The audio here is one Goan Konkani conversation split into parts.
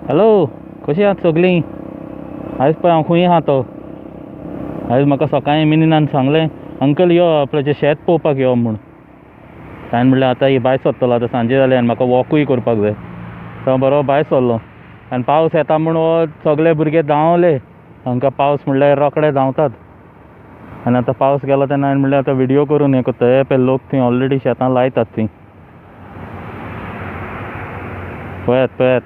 हॅलो, कशी आहात सगळीं? आयज पळय हांव खंय आहा तो. आयज म्हाका सकाळीं मिनीनान सांगलें, अंकल यो आपल्याचें शेत पळोवपाक यो म्हूण. ताणें म्हणलें आतां ही भायर सरतलो, आतां सांजे जालें आनी म्हाका वॉकूय करपाक जाय. सो हांव बरो भायर सरलो आनी पावस येता म्हूण हो सगळे भुरगे धांवले. हांकां पावस म्हणल्यार रोखडे धांवतात. आनी आतां पावस गेलो तेन्ना हांवें म्हणलें आतां व्हिडियो करून हें करता. हे पळय लोक थंय ऑलरेडी शेतां लायतात थंय. पळयात पळयात,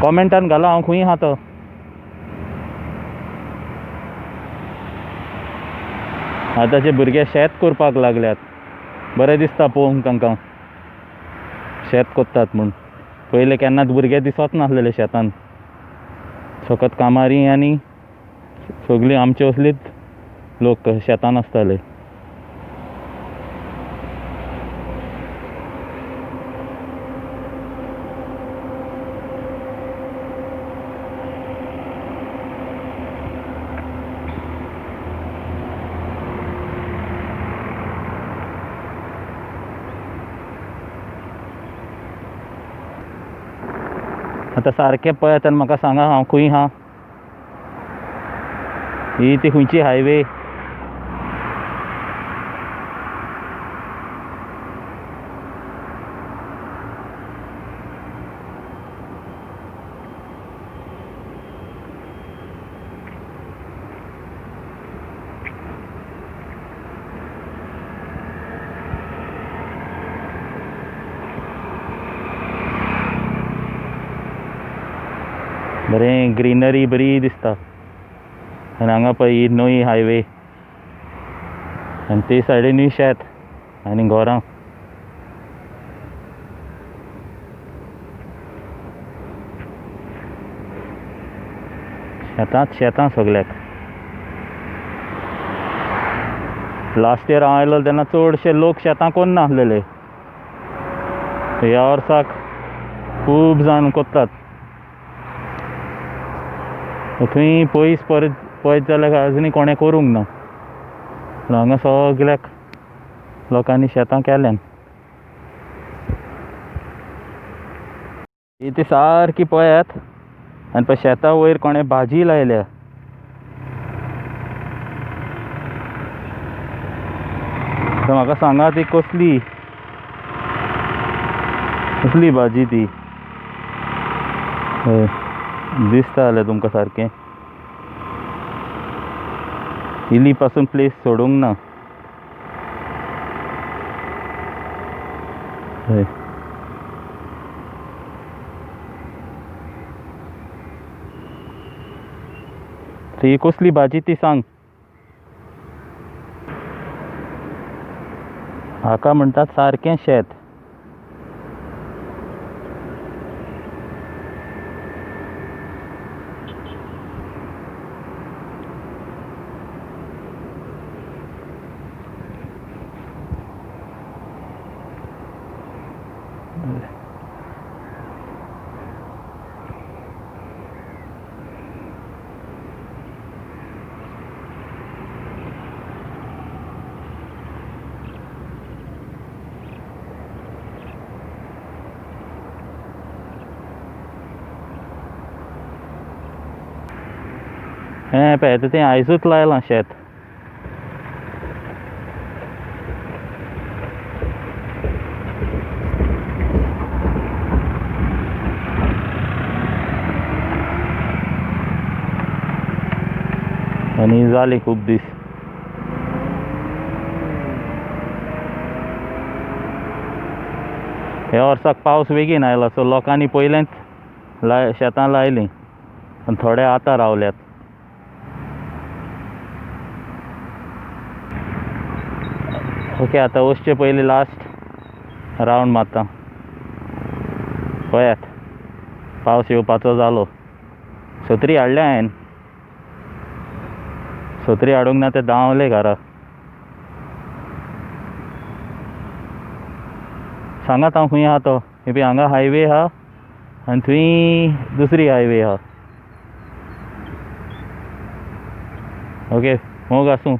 कॉमेंटान घाला हांव खंय आहा तो. आतांचे भुरगे शेत करपाक लागल्यात. बरें दिसता पळोवंक तांकां शेत करतात म्हूण. पयलीं केन्नाच भुरगे दिसत नासलेले शेतान, फकत कामारी आनी सगळीं आमचे असलीच लोक शेतान आसताले. आतां सारकें पळयात आनी म्हाका सांगा हांव खंय आहा. ही ती खंयची हायवे? बरें ग्रीनरी बरी दिसता. आनी हांगा पळय ही न्हंय हायवे आनी ते सायडीनूय शेत आनी घरां. शेतांत शेतां सगल्याक. लास्ट इयर हांव आयलो तेन्ना चडशे लोक शेतां कोन्ना आसलेले. ह्या वर्साक खूब जाण कोत्तात. थंय पयस परत पळयत जाल्यार अजुनूय कोणें करूंक ना. पूण हांगा सगल्याक लोकांनी शेतां केल्यान. ही ती सारकी पळयात आनी पळय शेता वयर कोणें भाजी लायल्या. आतां म्हाका सांगा ती कसली कसली भाजी ती. हय दिसता जाल्यार तुमकां सारकें. इल्ली पासून प्लेस सोडूंक ना. हय ती कसली भाजी ती सांग. हाका म्हणटात सारकें शेत. हें पळय तें आयजूच लायलां शेत. आनी जाली खूब दीस. ह्या वर्साक पावस बेगीन आयला, सो लोकांनी पयलेंच शेतां लायलीं आनी थोडे आतां रावल्यात. ओके आतां वचचे पयलीं लास्ट रावंड मारता. पळयात पावस येवपाचो जालो. सत्री हाडल्या हांवें. सत्री हाडूंक ना ते धांवले घरा. सांगात हांव खंय आहा तो. हे पळय हांगा हायवे आहा आनी थंय दुसरी हायवे आहा. ओके मोग आसूं.